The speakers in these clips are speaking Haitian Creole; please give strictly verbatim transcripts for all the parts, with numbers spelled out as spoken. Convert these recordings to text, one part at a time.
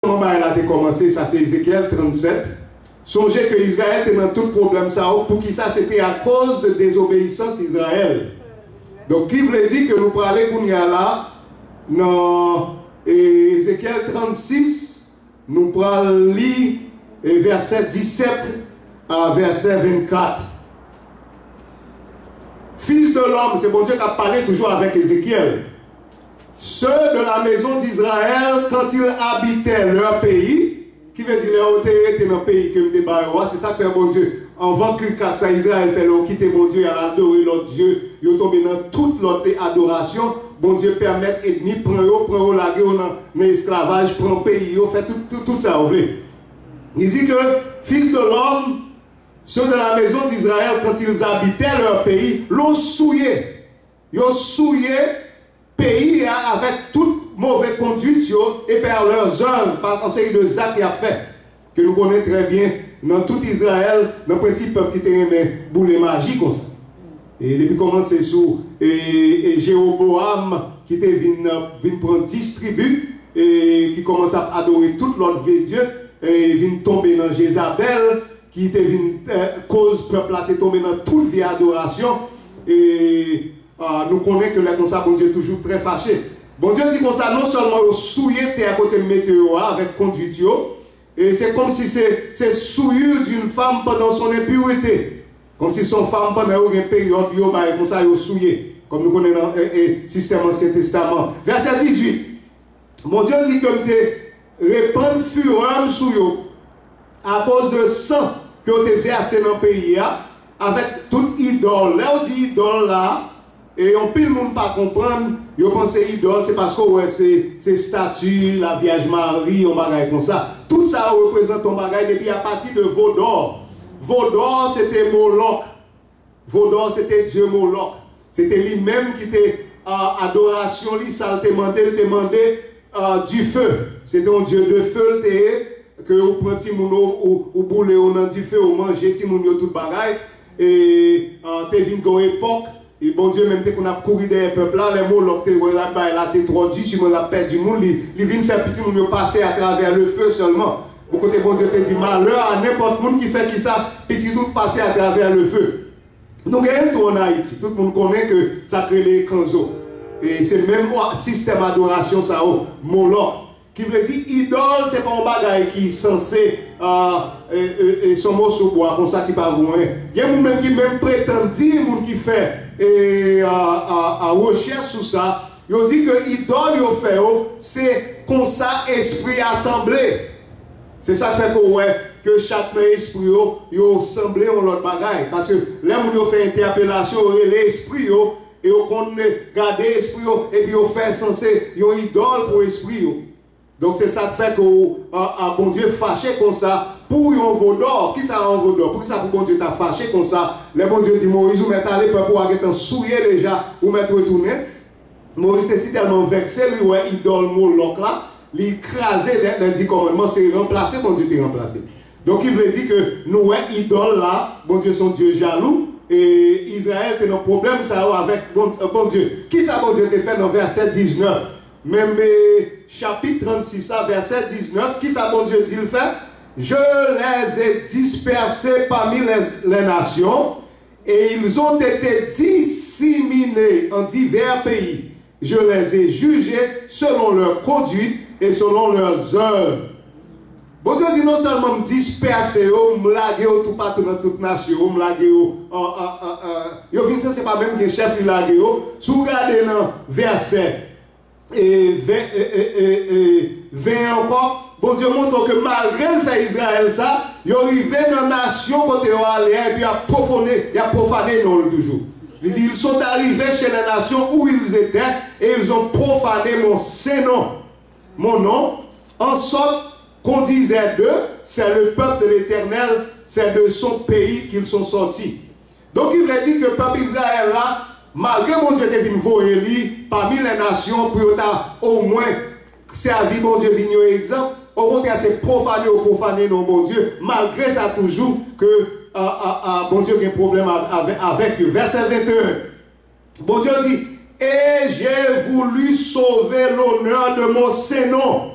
kòman bagay la te kòmanse, sa se Ezekyèl trannsèt. Sonje ke Izrayèl te nan tout pwoblèm sa yo, poukisa? Se te akoz de dezobeyisans Izrayèl. Donk, ki vle di ke nou prale kounye a la nan, e, Ezekyèl trannsis, nou pral li, e, vèsè disèt a vèsè vennkat. Fils de l'homme, se Bondye k ap pale toujou avèk Ezekyèl. Ceux de la maison d'Israël, quand ils habitaient leur pays, ki vle di lè yo te rete nan peyi ke m te ba yo a, se sa k fè Bondye, anvan krikrak sa Izrayèl fè lè yo kite Bondye, y al adore lòt dye, yo tonbe nan tout lòt adorasyon, Bondye pèmèt ènmi pran yo, pran yo, lage yo nan, nan esklavaj, pran peyi yo, fè tout, tout, tout sa yo vle. Li di ke, fils de l'homme, ceux de la maison d'Israël, quand ils habitaient leur pays, l'ont souillé. Yo souye peyi a avèk tout move konduit yo, et par leurs œuvres, pa yon seri de zak y ap fè, ke nou konnen trè byen nan tout Izrayèl, nan pwen ti pèp ki te renmen boule maji konsa. E depi kòmanse sou, e, e Jewoboam ki te vin, vin pran dis tribi, e ki kòmanse ap adore tout lòt vye dye, e vin tonbe nan Jezabèl, ki te vin, e, koz pèp la te tonbe nan tout vye adorasyon. E, a, nou konnen ke lè konsa Bondye toujou trè fache. Bondye di konsa, non sèlman yo souye tè a kote m mete yo a avèk konduit yo, e se kòmsi se, se souillure d'une femme pendant son impurité. Kòmsi se yon fanm pandan yo gen peryòd yo bay konsa yo souye. Kòm nou konnen nan, e, e, sistèm Ansyen Testaman. Vèsè dizuit. Bondye di ke m te repann firè m sou yo akoz de san ke yo te vèse nan peyi a, avèk tout idòl. Lè yo di idòl la, e anpil moun pa konprann, yo panse idòl se paske w wè se, se stati Lavyèj Mari, yon bagay konsa. Tout sa yo reprezante yon bagay depi apati de vodò. Vodò se te Molòk. Vodò se te dye Molòk. Se te li menm ki te, a, adorasyon li, sa l te mande, l te mande, a, dife. Se te yon dye de fe l te ye, ke ou pran timoun ou, ou, ou boule yo nan dife, ou manje timoun yo tout bagay. E, a, te vin gen yon epòk, e Bondye menm te konn ap kouri dèyè pèp la, lè Molòk te wè bagay la te twò di, siman l ap pèdi moun, li, li vin fè timoun yo pase atravè le fe sèlman. Bon kote Bondye te di, malè a nenpòt moun ki fè kisa, pitit ou pase atravè le fe. Nou genyen l tou ann Ayiti. Tout moun konnen ke sa k rele kanzo. E se menm sistèm adorasyon sa yo, Molòk. Ki vle di, idòl, se pa yon bagay ki sanse, a, e, e, e, se yon moso bwa konsa ki pa vo anyen. Gen moun menm ki menm pretann di moun ki fè, e, a, a, a, rechèch sou sa, yo di ke idòl yo fè yo, se konsa espri a sanble. Se sa k fè ke w wè ke chak nan espri yo, yo sanble yon lòt bagay. Paske lè moun yo fè entèpelasyon, yo rele espri yo, e yo konn gade espri yo, epi yo fè sanse yon idòl pou espri yo. Donk, se sa k fè ke w, a, a, Bondye fache konsa pou yon vodò. Kisa yon vodò? Poukisa pou Bondye ta fache konsa? Lè Bondye di Moyiz, ou mèt ale, pèp ou a gentan souye deja, ou mèt retounen. Moyiz te sitèlman vèkse, li wè idòl Molòk la, li kraze nèt nan Di Kòmandman, se ranplase Bondye te ranplase. Donk, ki vle di ke nou wè idòl la, Bondye se yon Dye jalou, e Izrayèl te nan pwoblèm sa yo avèk Bon-, Bondye. Kisa Bondye te fè nan vèsè diznèf? Menm, e, chapit trannsis la, vèsè diznèf, kisa Bondye di l fè? Je les ai dispersés parmi les, les nations, et ils ont été disséminés en divers pays. Je les ai jugés selon leur conduite et selon leurs œuvres. Bondye di, non sèlman m dispèse yo, m lage yo toupatou nan tout nasyon yo, m lage yo, an, an, an, an, yo vin sanse pa menm gen chèf, li lage yo. Si w gade nan vèsè, e, ven, e, e, e, e, ven ankò, Bondye montre w ke malgre l fè Izrayèl sa, yo rive nan nasyon kote yo ale a, epi y ap pwofane, y ap pwofane non l toujou. Li di, ils sont arrivés chez les nations où ils étaient, et ils ont profané mon saint nom. Mon nom, en sorte qu'on disait d'eux, c'est le peuple de l'Éternel, c'est de son pays qu'ils sont sortis. Donk, ki vle di ke pèp Izrayèl la, malgre Bondye te vin voye li pami lè nasyon pou yo ta omwen sèvi Bondye, vin yon egzanp, okontrè, se pwofane yo pwofane non Bondye, malgre sa toujou ke, a, a, a, Bondye gen pwoblèm a, avè, avèk yo. Vèsè venteyen, Bondye di, et j'ai voulu sauver l'honneur de mon saint nom.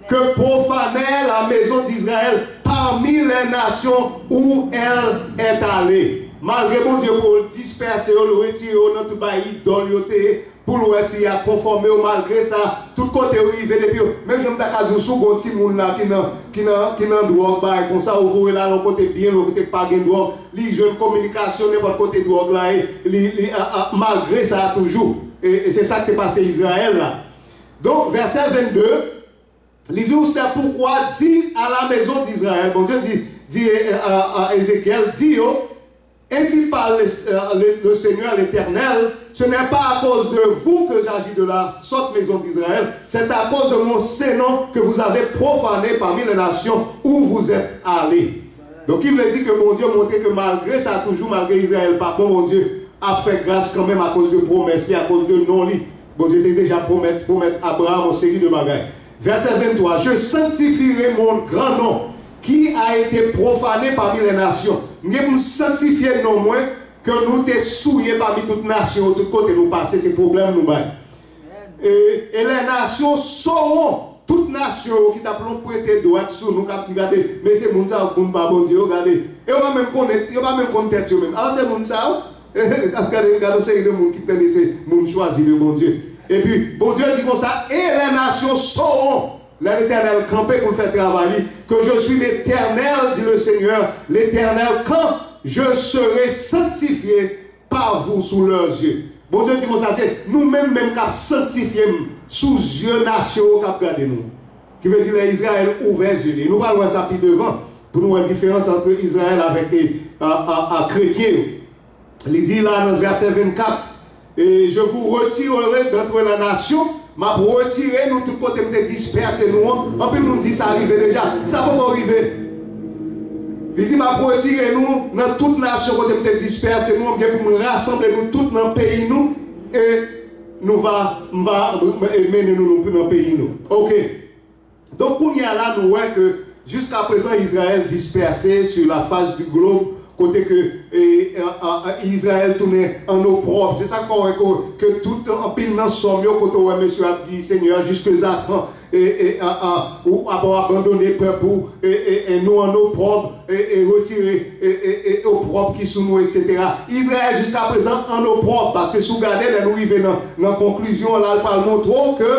Que profanèrent la maison d'Israël parmi les nations où elle est allée. Malgre Bondye pou l dispèse yo, l retire yo nan tout bay idòl yo te ye, pou l wè si y a konfòme yo. Malgre sa, tout kote yo rive, depi yo, menm jan m ta ka di w, si w gon timoun la ki nan, ki nan, ki nan dwòg, bagay konsa, ou voye l al yon kote byen lwen, kote k pa gen dwòg, li jwenn kominikasyon nenpòt kote dwòg la ye, li, li, a, a, malgre sa toujou. E, e se sa k te pase Izrayèl la. Donk, vèsè vennde, li di, c'est pourquoi dis à la maison d'Israël, Bondye di, di, euh, à, à Ézéchiel, di yo, ainsi parle le, euh, le, le Seigneur l'Éternel, ce n'est pas à cause de vous que j'agis de la sorte, maison d'Israël, c'est à cause de mon saint nom que vous avez profané parmi les nations où vous êtes allés. Donk, ki vle di ke Bondye montre ke malgre sa, toujou malgre Izrayèl pa bon, Bondye ap fè gras kanmenm akoz de pwomès li, akoz de non li. Bondye te deja pwomèt, pwomèt Abraram yon seri de bagay. Vèsè venntwa, je sanctifierai mon grand nom qui a été profané parmi les nations. M gen pou m sanktifye non mwen ke nou te souye pami tout nasyon yo, tout kote nou pase, se pwoblèm nou bay. Et, et les nations sauront, tout nasyon yo ki t ap lonpwente dwèt sou nou, k ap di, gade, men se moun sa yo, moun pa Bondye yo, gade. E yo pa menm konnen, yo pa menm konn tèt yo menm. Alò se moun sa yo, gade, gade yon seri de moun ki tande se moun chwazi de Bondye. Epi, Bondye di konsa, et les nations sauront, lè Letènèl kanpe pou l fè travay li, que je suis l'Éternel, dit le Seigneur, l'Éternel, quand je serai sanctifié par vous sous leurs yeux. Bondye di konsa, se nou menm menm k ap sanktifye m sou zye nasyon yo k ap gade nou. Ki vle di lè Izrayèl ouvè zye li. Nou pral wè sa pi devan pou nou wè diferans ant Izrayèl avèk, e, a, a, a, kretyen yo. Li di la nan vèsè vennkat, e, je vous retirerai d'entre les nations, m ap retire nou tout kote m te dispèse nou an. Anpil moun di sa rive deja. Sa poko rive. Li di, m ap retire nou nan tout nasyon kote m te dispèse nou an. M gen pou m rasanble nou tout nan peyi nou, e nou va, m va, e, mennen nou, nou nan peyi nou. Oke. Donk, kounye a la, nou wè ke jiska prezan, Izrayèl dispèse sur la face du globe, kote ke, e, e, e, Izrayèl tounen an opwòb. Se sa k fè w wè ke, ke tout, anpil nan sòm yo, kote w wè mesye ap di, Seigneur, jusqu'à quand, e, e, a, a, ou ap abandone pèp ou, e, e, e, nou an opwòb, e, e, retire, e, e, e, opwòb ki sou nou, etsetera. Izrayèl jiska prezan an opwòb, paske si w gade, lè nou rive nan, nan konklizyon an la, l pral montre w ke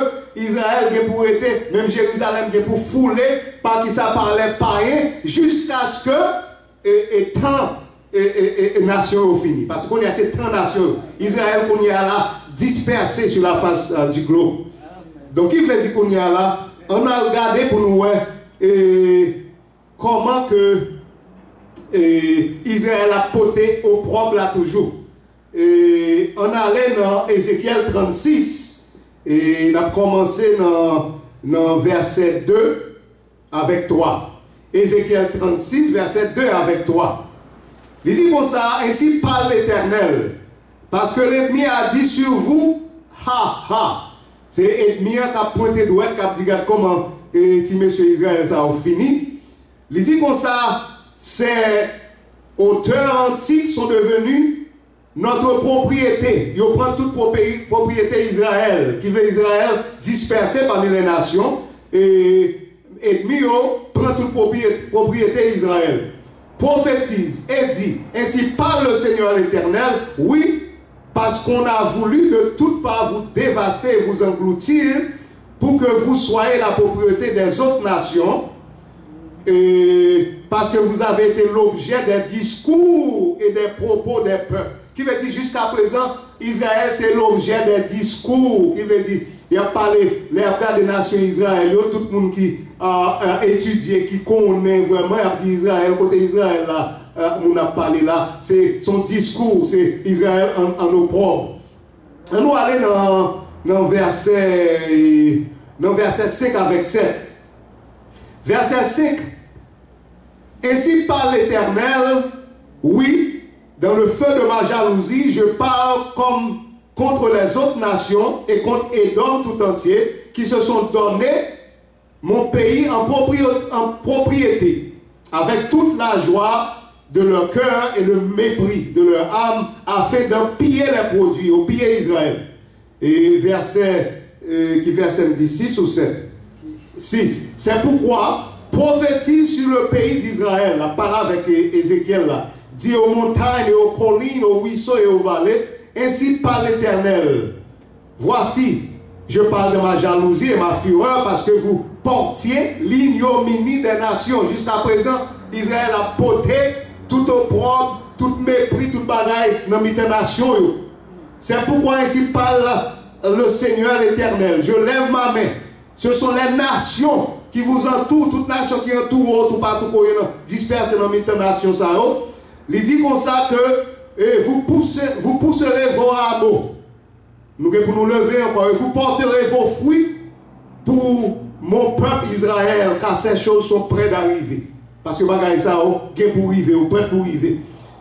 Izrayèl gen pou rete, menm Jerizalèm gen pou foule, pa kisa, pa lè payen, jiskaske, e, e, tan, e, e, e, e nasyon yo fini. Paske kounye a se tan nasyon yo. Izrayèl kounye a la dispèse sur la face, euh, du globe. Donk, ki vle di kounye a la, ann al gade pou nou wè, e, kòman ke, e, Izrayèl ap pote opwòb la toujou. E, ann ale nan Ezekyèl trannsis, e n ap kòmanse nan, nan vèsè de avèk twa. Ezekyèl trannsis, vèsè de avèk twa. Li di konsa, ainsi parle l'Éternel, parce que l'ennemi a dit sur vous, ha, ha. Se ènmi an k ap pwente dwèt, k ap di, gad kòman, e, ti mesye Izrayèl sa yo fini. Li di konsa, ces hauteurs antiques sont devenues notre propriété. Yo pran tout pwope-, pwopriyete Izrayèl, ki vle Izrayèl dispèse pami lè nasyon, e ènmi yo pran tout pwopriyete, pwopriyete Izrayèl. Prophétise et dis, ainsi parle le Seigneur l'Éternel, oui, parce qu'on a voulu de toutes parts vous dévaster et vous engloutir, pour que vous soyez la propriété des autres nations, et parce que vous avez été l'objet des discours et des propos des peuples. Ki vle di, jiska prezan, Izrayèl se lobjè dè diskou. Ki vle di, y ap pale, lè y ap gade nasyon Izrayèl yo, tout moun ki, a, a, etidye, ki konnen vrèman, y ap di Izrayèl, kote Izrayèl la, a, moun ap pale la, se, se yon diskou, se Izrayèl an, an opwòb. Ann nou ale nan, nan vèsè, nan vèsè senk avèk sèt. Vèsè senk, ainsi parle l'Éternel, oui, dans le feu de ma jalousie, je parle comme contre les autres nations et contre Édom tout entier, qui se sont donné mon pays en propri-, en propriété, avec toute la joie de leur cœur et le mépris de leur âme, afin d'en piller les produits, yo piye Izrayèl. E vèsè, e, ki vèsè m di, sis ou sèt? Sis. C'est pourquoi prophétise sur le pays d'Israël, la parole avec Ézéchiel là, dit aux montagnes et aux collines, aux ruisseaux et aux vallées, ainsi parle l'Éternel. Voici, je parle de ma jalousie et ma fureur, parce que vous portiez l'ignominie des nations. Jusqu'à présent, Israël a porté tout opprobre, tout mépris, tout bagay nan mitan nasyon yo. C'est pourquoi ainsi parle le Seigneur l'Éternel. Je lève ma main. Ce sont les nations qui vous entourent, toute nation qui entoure ou toupatou kote nan disperse nan mitan nasyon sa yo. Li di konsa ke eh, vous, poussez, vous pousserez vos rameaux. Nou gen pou nou leve ankò. Et vous porterez vos fruits pour mon peuple Israël, car ces choses sont près d'arriver. Paske bagay sa yo gen pou rive, yo prèt pou rive.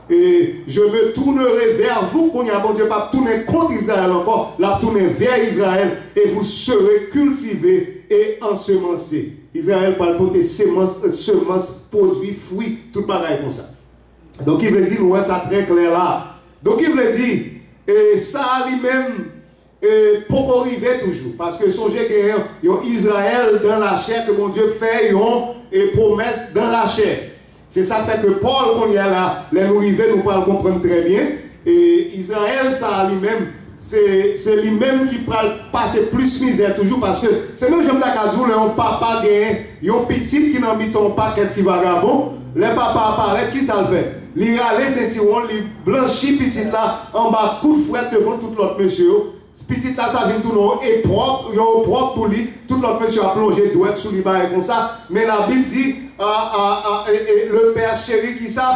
Et je me tournerai vers vous, kounye a Bondye p ap tounen kont Izrayèl ankò, l ap tounen vè Izrayèl, et vous serez cultivés et ensemencés. Izrayèl pral pote semans, semans, pwodui, fwi, tout bagay konsa. Donk, ki vle di, nou wè sa trè klè la. Donk, ki vle di, e sa a li menm, e poko rive toujou. Paske sonje gen yon Izrayèl dan lachè ke Bondye fè yon e pwomès dan lachè. Se sa k fè ke Pòl, kounye a la, lè nou rive, nou pral konprann trè byen. E Izrayèl sa a li menm, se, se li menm ki pral pase plis mizè toujou, paske se menm jan m ta ka di w, lè yon papa gen yon pitit ki nan mitan yon pakèt ti vagabon, lè papa a parèt, ki sa l fè? Li rale sentiwon l, li blanchi pitit la anba kout frèt devan tout lòt mesye yo. Pitit la sa vin tounen yon opwòb, yon opwòb pou li. Tout lòt mesye ap lonje dwèt sou li, bagay konsa. Men Labib di, a, a, a, e, e, le père chéri, ki sa?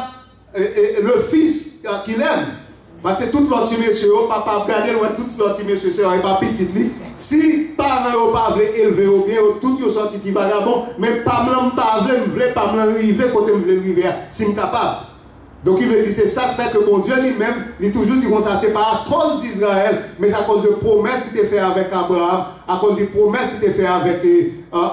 E, e, le fils, a, qu'il aime. Paske tout lòt ti mesye yo, papa ap gade l wè tout lòt ti mesye se yon epa pitit li. Si paran yo pa vle elve yo byen, yo tout yo sòti ti vagabon, men pa m lan m pa vle, m vle pa m lan rive kote m vle l rive a, si m kapab. Donk, ki vle di, se sa k fè ke Bondye li menm, li toujou di konsa, se pa akoz de Izrayèl, men se akoz de pwomès li te fè avèk Abraram, akoz de pwomès li te fè avèk, e, e,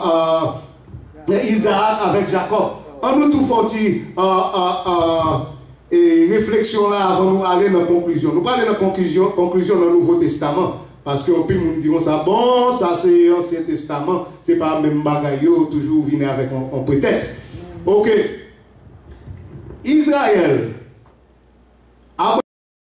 e, Izaak, avèk Jakòb. Ann nou tou fè yon ti, e, e, e, e, refleksyon la avan nou ale nan konklizyon. Nou prale nan konklizyon, konklizyon nan Nouvo Testaman. Paske anpil moun di konsa, bon, sa se Ansyen Testaman, se pa menm bagay yo, toujou vini avèk yon, yon pretèks. Oke. Izrayèl,